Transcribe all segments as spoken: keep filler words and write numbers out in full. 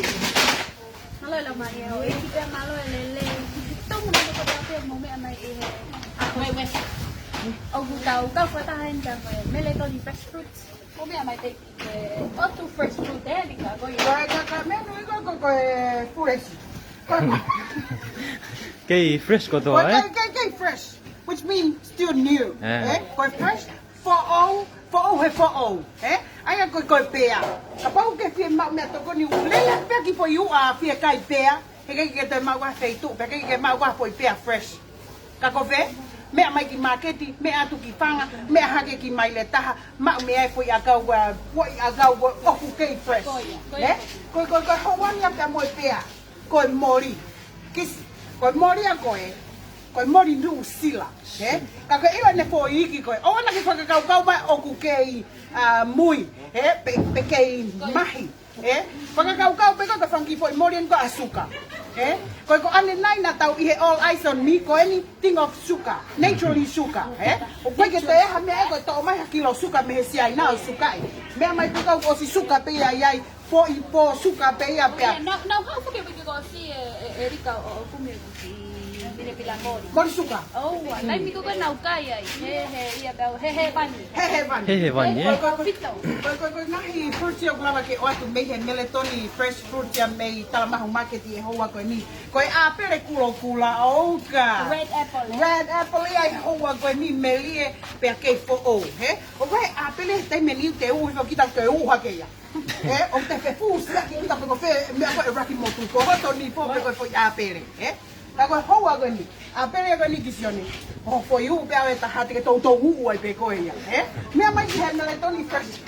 Mālō e lau mai ē, ʻEiki pea mālō e lelei. Tau mo e kau pē mo meʻa mai ē. ʻA, wait, wait. ʻOku tau kau fakataha heni pea mo e Meletoni Fresh Fruit. Mo meʻa mai pē ē, ʻoku fresh fruit ē, ʻElika, ko ia. Ko e, ko e, ko e menu ʻi ko, ko, ko e fresh. Ko e Kei fresh kotoa, ko e, ē? Kei, kei, kei fresh, which means still new. Ē. Ē? Ko e fresh, foʻou, foʻou he foʻou, ē? ʻA ia ko e, ko e pea. Kapau ʻoku ke fie maʻu meʻatokoni, lele pē ki foʻi uʻa ʻo fie kai pea, he ʻikai ke toe maʻu ha feituʻu, pea ʻikai ke maʻu ha foʻi pea fresh. Ka ko fē, meʻa mai ki māketi, meʻa atu ki fanga, meʻa hake ki Mailetaha, maʻu mei ai e foʻi ʻakau, ʻa, foʻi ʻakau ʻoku kei fresh. Ko ia, ko ia. Ē? Ko, ko, ko e houa ni ia pea mo e pea. Ko e moli. Kisi. Ko e moli ʻa ko ē. Ko e moli Nuʻusila. Ē? Ka ko e ʻilo ʻene foʻi iiki ko ē. ʻOua naʻa ke fakakaukau mai ʻoku kei, ʻa, mui. Ē? Pe, pe kei mahi. Ē? Fakakaukau pē ko e fanga kiʻi foʻi moli eni ko e ʻa suka. Ē? Ko e ko ʻanenai naʻa tau ʻi he All Eyes on Me, ko eni think of suka. Naturally suka. Ē? ʻOku ʻikai ke toe ʻi ai ha meʻa ē ko e toʻo mai ha kilo suka mei he Siaina ʻo sukaʻi. Meʻa mai pē ko e ʻosi suka pē ia ʻi ai. Foʻi pō suka pē ia pea. Nau, nau hau fuke wiki ko si e, e, ʻElika ʻo, ʻo kumi e wiki milepila moli. Moli suka. ʻOua, taimi ko ē nau kai ai. He, he, ia pea, he, he pani. He, he pani. He, he pani, ē? Ko, ko, ko, ko, ko, ko e ngaahi fruit ia ʻoku lava ke ʻoatu mei he Meletoni Fresh Fruit ia mei Talamahu Market ʻi he houa ko eni. Ko e ʻāpele kulokula, ʻoka. Red apple, ē? Red apple ia ʻi he houa ko eni melie pea kei foʻou, hē? ʻO ko e ʻāpele he taimi ni te u hifo kita ke u hake ia. Ē, ʻoku te fefusiaki kita pe ko fē meʻa ko e raki motu, ko hoto ni pō pe ko e foʻi ʻāpele, ē? Ka ko e houa ko eni, ʻāpele ko eni ki Sione. ʻO foʻi uʻu pē ʻe taha te ke toutou uʻu ai pē ko ia, ē? Meʻa mai ki he Meletoni Fresh,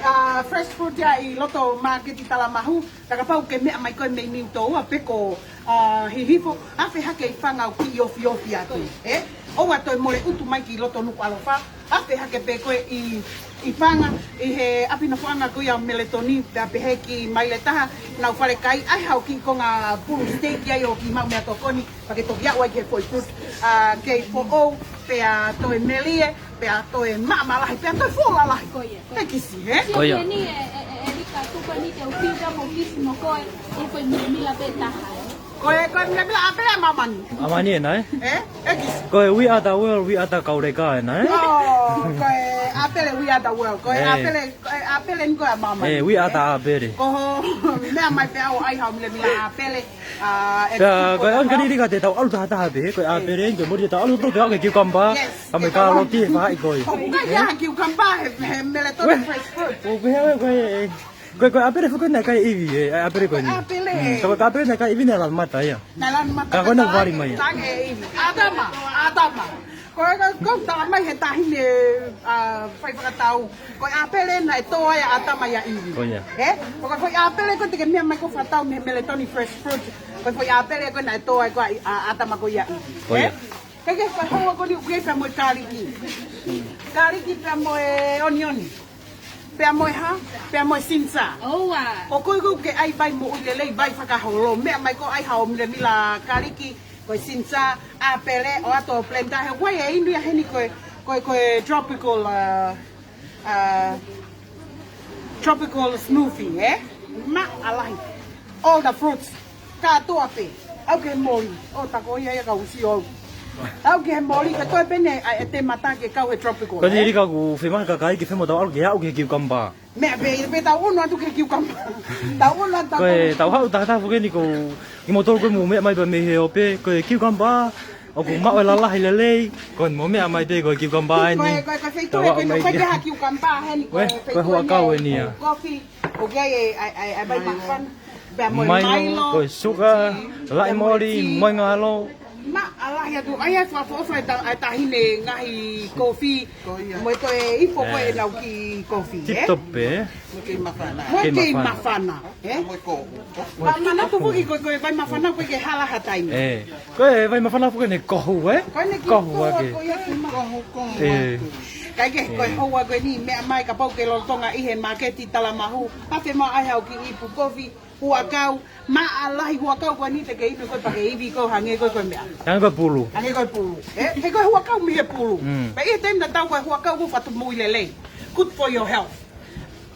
ʻa, Fresh Fruit ia ʻi loto māketi Talamahu, ka kapau ke meʻa mai ko ē mei Niutōua pe ko, ʻa, Hihifo, afe hake ʻi fanga ʻo kiʻi ofiofi atu, ē? ʻOua toe mole utu mai ki loto Nukuʻalofa, afe hake pē ko ē ʻi, ʻi fanga, ʻi he ʻapi nofoʻanga ko ia ʻo Meletoni, pea pehē ki Mailetaha, nau fale kai, ʻai haʻo kiʻi konga pulu steak ai ʻo kiʻi maʻu meʻatokoni, pea ke toki aʻu ai ki he foʻi fruit, ʻa, kei foʻou, pea toe melie, pea toe maʻamaʻalahi, pea toe fuʻu lalahi. Ko ia, ko ia. He kisi, hē? Ko ia. Sio ki heni ē, ē, ē, ʻElika, tuku eni te u fiu pea mo kisi mo koe, ʻi he foʻi milemila pē taha, ē? Ko e, ko e milemila ʻāpele ʻa māmani. ʻA māmani ena, ē? Ē? Ē kisi. Ko e We Are the World, We Are the Kauleka ena, ē? ʻŌ, ko e ʻāpele We Are the World. Ko e ʻāpele, ko e ʻāpele ni ko e ʻa māmani. Ē, We Are the ʻĀpele. Ko hoʻo meʻa mai pē ʻo ʻai haʻo milemila ʻāpele, ʻa, ʻe pea, ko e ʻalu ka ni ʻElika te tau ʻalu tahataha pē, ko e ʻāpele, ko e moli te tau ʻalu tō pē ʻo ʻai e kiukamba, yes, ka mo e kāloti ʻe faʻahi ko ē. ʻOku ʻikai ke ʻi ai ha kiukamba he, he Meletoni Fresh Fruit. ʻOku pehē ko e, Ko e, ko e ʻāpele foki ko ē naʻe kai ʻe ʻIvi, ē, ʻāpele ko eni. ʻĀpele. Mm, ko e ʻāpele naʻe kai ʻe ʻIvi naʻe lanu mata ia. Naʻe lanu mata. Ka ko ena ʻoku vali mai ia. Tange ʻe ʻIvi. ʻĀtama, ʻĀtama. Ko e, ko e, ko e tala mai he taʻahine, ʻa, fai fakatau. Ko e ʻāpele naʻe tō ai ʻa ʻĀtama ia ʻIvi. Ko ia. Ē? Ko e, ko e ʻāpele ko ē te ke meʻa mai ko e fakatau mei he Meletoni Fresh Fruit. Ko e, ko e ʻāpele ko ē naʻe tō ai ko ē ʻa, ʻa ʻĀtama ko ia ʻIvi. Ko ia. Ē? Kae kehe, ko e houa ko eni ʻoku ʻi ai pea mo e kāliki. Kāliki pea mo e onioni. Pea mo e hā, pea mo e sinisā. ʻOua. ʻO koe ʻoku ke ʻai vai moʻui lelei, vai fakaholo. Meʻa mai ko ē ʻai haʻo milemila kāliki, ko e sinisā, ʻāpele, ʻoatu ʻo blender. He ʻoku ʻi ai e inu ia heni ko e, ko e, ko e tropical, ʻa, ʻa, tropical smoothie, ē? Maʻalahi. All the fruits. Kātoa pē. ʻAu ki he moli. ʻO tā ko ia ia ka u sio au. ʻAu ki he moli, ka toe pē eni ʻa e temata ke kau he tropical, ē? Ko eni ʻElika ʻoku fiemaʻu ʻe he kakai ke fē mo tau ʻalu ke aʻu ki he kiukamba. Meʻa pē, pē tau ʻunu atu ki he kiukamba. Tau ʻunu atu. Ko e, tau haʻu tahataha foki eni ko kimoutolu ko ē mou meʻa mai pē mei he ope, ko e kiukamba, ʻoku maʻu e lalahi lelei, ko e mou meʻa mai pē ko e kiukamba eni. Ko e, ko e, ko e feituʻu ē, ko e, ko e, ko e ha kiukamba heni, ko e feituʻu ē, ko e huʻakau eni ia. Kofi. ʻOku ʻi ai e, ʻa e, ʻa e, ʻa e vai māfana. Pea mo e Milo, Milo, ko e suka, tea, laʻi moli, tea, mo e ngalo. Maʻalahi atu, ʻa ia e fakaʻofoʻofa e ta-, e taʻahine ngaahi kofi. Ko ia. Mo e toe ifo ko ē ʻenau kiʻi kofi, ē? Tip top pē. Mo e kei māfana. Mo e kei māfana. Kei māfana, ē? Mo e kohu. Manatu foki ko e, ko e vai māfana ko ē ke hala ha taimi. Ē. Ko e vai māfana foki ʻene kohu, ē? Ko ʻene kiʻi kohu ake. Ko ia kiʻi ma-, kohu, kohu atu. Kae kehe, ko e houa ko eni, meʻa mai kapau ke lolotonga ʻi he māketi Talamahu. Afe mai ʻai haʻo kiʻi ipu kofi, huʻakau, maʻalahi huʻakau ko eni te ke inu ko ē pea ke ivi ko ē hangē ko ē ko e meʻa. Hangē ko e pulu. Hangē ko e pulu. Ē, he ko e huʻakau mei he pulu. Mm. Pea ʻi he taimi naʻa tau ko e huʻakau ko e fatu moʻui lelei. Good for your health.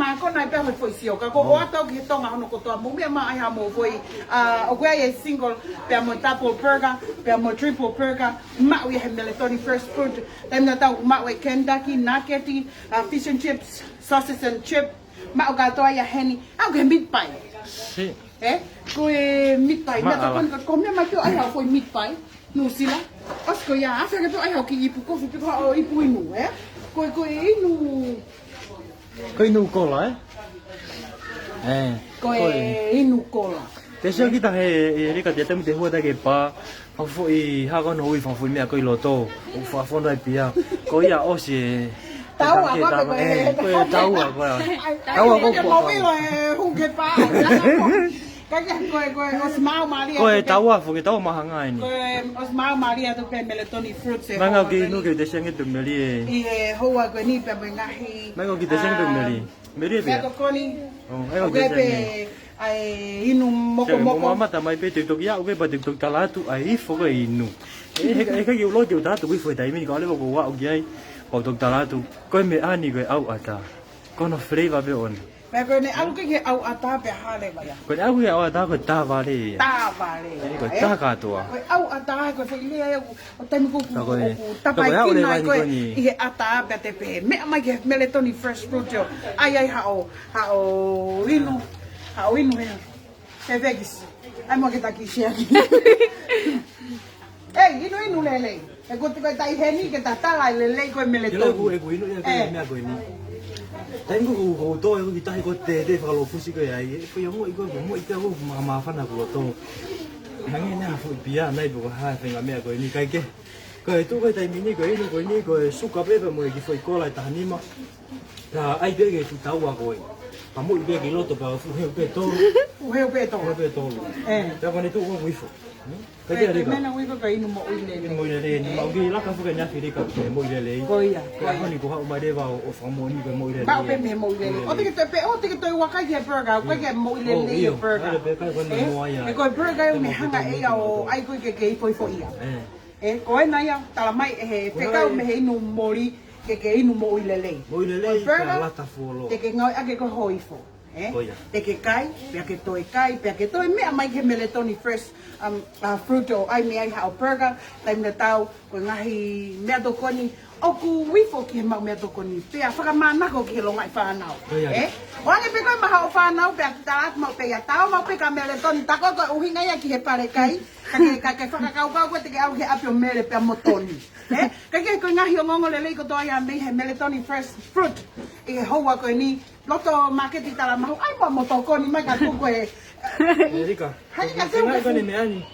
mākona ai pē hoʻo foʻi sio. Ka ko ʻoatu au ki he Tonga hono kotoa, mou meʻa mai ai haʻamou foʻi, ʻa, ʻoku ʻi ai e single, pea mo e double burger, pea mo e triple burger, maʻu ia he Meletoni Fresh Fruit. Taimi tatau maʻu e Kentucky, nugget, ʻa, fish and chips, sausage and chip, maʻu kātoa ia heni, ʻalu ki he meat pie. Ē? Ko e meat pie, meʻa tokoni ko, ko e meʻa mai pē ʻoku ʻai haʻo foʻi meat pie, Nuʻusila. ʻOsi ko ia, ʻai ange pē ʻoku ʻai haʻo kiʻi ipu kofi pe ko haʻo ipu inu, ē? Ko e, ko e inu. Ko e inu kola, ē? Ē, ko e inu kola. Te sio kita he, ē, Lika, te temu te hua taki pā, fakafoʻi hako no ui, fakafoʻi meʻa ko ē ʻi loto, ʻo fakafono ai pē ia. Ko ia ʻosi e Taua, ko e, ko e, ko e taua, ko e. Taua, ko e. Ke mau ʻilo e hū ke pā. Ka ke ko e, ko e, ʻosi maʻu mālie. Ko e taua, foki taua mahanga eni. Ko e, ʻosi maʻu mālie atu pē Meletoni Fruit ē. Manga ki nu ke te siange pe meli ē. ʻI he houa ko eni pea mo e ngaahi. Manga ki te siange pe meli. Meli ē pea. Meʻa tokoni. ʻO, ʻai ʻo ke te siange. ʻAi inu mokomoko. Mata mai pē te toki aʻu ke pā te toki tala atu ʻai ifo ko e inu. ʻE, he, he ʻikai ke u loto ʻo tala atu ʻo ifo he taimi ni ka ʻoua leva kuo aʻu ki ai, pea u toki tala atu. Ko e meʻa ni ko e ʻauʻata. Ko hono flavor pē ʻona. Pea ko ʻene ʻalu ki he ʻauʻata pea hā leva ia. Ko ʻene ʻalu ki he ʻauʻata ko e tāvale ia. Tāvale ia, ē? Ko e tā kātoa. Ko e ʻauʻata, ko e foʻi lea ia ʻoku ʻO taimi ko ē ʻoku, ʻoku tapaʻi kina ai ko ē ʻi he ʻata pea te pehē. Meʻa mai ki he Meletoni Fresh Fruit ʻo ʻai ai haʻo, haʻo inu, haʻo inu he. He vegis. ʻAi mo ke taki siaki. ʻEi, inu inu lelei. He ko te ko e tai heni ke tatala lelei ko e Meletoni. Ke lau ku e ku inu ia ko e meʻa ko eni. Taimi ko ē ʻoku tō ʻeku kiʻi tahi ko e tētē fakalofusi ko ē ai. Ko ia mo i ko mo i te ʻoku māfana ko loto. Hangē nā foʻi pia nai poko ha fenga meʻa ko eni kai ke. Ko e tuʻu ko e taimi ni, ko e inu ko eni, ko e suka pē pea mo e kiʻi foʻi kola ʻe taha nima. Ka ʻai pē ke tu taua ko ē. Ka moʻi pē ki loto pea fuheu pē tolu. Fuheu pē tolu. Fuheu pē tolu. Ē. Pea ko ʻene tuʻu ko ē ʻoku ifo. Ka ke Lika. Meʻa ʻoku ifo ka inu moʻui lelei. Inu moʻui lelei. Ē. Mau ki laka fuka ni ʻa Filika ke moʻui lelei. Ko ia, ko ia. Ka honi ko haʻu mai leva ʻo, ʻo fakamoʻoni ko e moʻui lelei. Maʻu pē mei he moʻui lelei. ʻO te ke toe pē, ʻo te ke toe ua kai ki he burger, ʻoku ʻikai ke moʻui lelei e burger. ʻIo, ʻio. Ē? Ē, ko e burger ʻoku ne hanga ʻe ia ʻo ʻai ko ē ke ke ifoifo ia. Ē. Ē, ko ena ia, tala mai ʻe he fekau mei he inu moli, ke ke inu moʻui lelei. Moʻui lelei, ko e burger, ka lata fuoloa. Te ke ngāueʻaki ko e hōifo. Ē? Ko ia. Te ke kai, pea ke toe kai, pea ke toe meʻa mai ki he Meletoni Fresh, um, uh, Fruit ʻo ʻai mei ai haʻo burger, taimi tatau, ko e ngaahi meʻatokoni, ʻoku ifo ki he maʻu meʻatokoni, pea fakamānako ki he longaʻi fānau. Ko ia. Ē? ʻOange pē ko ē maʻa haʻo fānau, pea tala atu maʻu pē ia tau, maʻu pē ka Meletoni, tā ko ē ko e ʻuhinga ia ki he pale kai, ka ke, ka ke fakakaukau ko ē te ke ʻalu ki he ʻapi ʻo mele pea mo Toni. Ē? Ka ke ko e ngaahi ongoongo lelei kotoa ia mei he Meletoni Fresh Fruit, ʻi he houa ko eni, loto māketi Talamahu, ʻai mo, mo tokoni mai ka tuku e. Ē, Lika. Hai ka te ngai ko ʻene meʻa ni.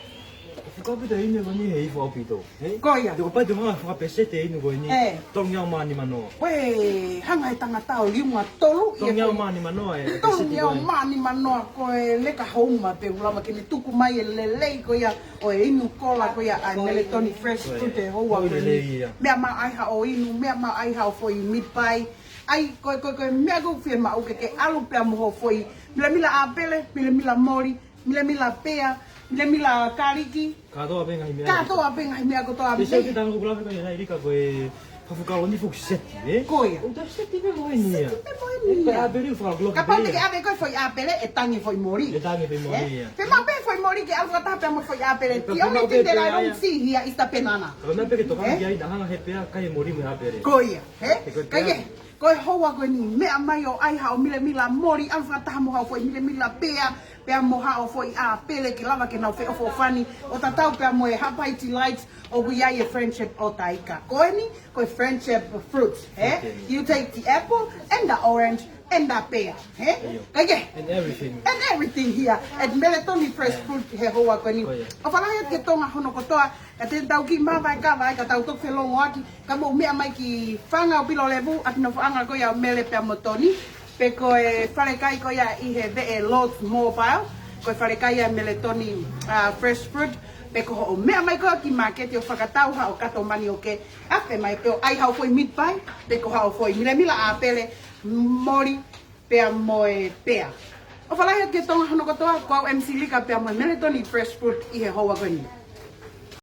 Fuka pita ine ko ni he ifo ʻaupito. Ē? Ko ia. Te ko pai te hanga fakapeseti e inu ko eni. Ē. Tolungeau mā nima noa. Ko e hanga e tangata ʻo liunga tolu ia ko ē. Tolungeau mā nima noa e peseti ko ē. Tolungeau mā nima noa ko e leka houma pē ʻoku lava ke ne tuku mai e lelei ko ia ʻo e inu kola ko ia ʻa e Meletoni Fresh Fruit he houa ko eni. Ko e lelei ia. Meʻa maʻu ai haʻo inu, meʻa maʻu ai haʻo foʻi meat pie. ʻAi, ko e, ko e, ko e meʻa ʻoku fiemaʻu ke ke ʻalu pea mo hoʻo foʻi milamila ʻāpele, milamila moli, milamila pea, milamila kāliki. Kātoa pē ngaahi meʻa. Kātoa pē ngaahi meʻa kotoa mei. Te sio ki he tangata ko e lave ko ē nai Lika ko e fakafuakava ni foki seti, ē? Ko ia. ʻO tā seti pē ko eni ia. Seti pē ko eni ia. Ko e ʻāpele ʻoku fakaloki pē ia. Kapau te ke ʻave ko e foʻi ʻāpele ʻe tangi foʻi moli. ʻE tangi foʻi moli ia. Ē? Pea maʻu pē foʻi moli ke ʻalu fakataha pea mo e foʻi ʻāpele. The only thing that I don't see here is the banana. Ka ko e meʻa pē ke tokanga ki ai naʻa hanga he pea kai e moli mo e ʻāpele. Ko ia, ē? Kai e Ko e houa ko eni, meʻa mai ʻo ʻai haʻo milamila moli, ʻalu fakataha mo haʻo foʻi milamila pea, pea mo haʻo foʻi ʻāpele ke lava ke nau feʻofoʻofani, ʻo tatau pea mo e Haʻapai Delight ʻoku ʻi ai e Friendship ʻo Taika. Ko eni, ko e Friendship fruits, ē? You take the apple and the orange and the pear, ē? Kae kehe. And everything. And everything here at Meletoni Fresh Fruit he houa ko eni. ʻOfa lahi atu ki Tonga hono kotoa, ka te tau kiʻi māvae kava ai ka tau toki felōngoaki, ka mou meʻa mai ki Fanga ʻo Pilolevu, ʻa e nofoʻanga ko ia ʻo Mele pea mo Toni, pe ko e falekai ko ia ʻi he veʻe Lords Mobile, ko e falekai ia Meletoni, ah, Fresh Fruit, pe ko hoʻo meʻa mai ko ia ki māketi ʻo fakatau haʻo kato manioke, afe mai pē ʻo ʻai haʻo foʻi meat pie, pe ko haʻo foʻi milemila ʻāpele, moli, pea mo e pea. ʻOfa lahi atu ki Tonga hono kotoa, ko au M C Lika pea mo e Meletoni Fresh Fruit ʻi he houa ko eni.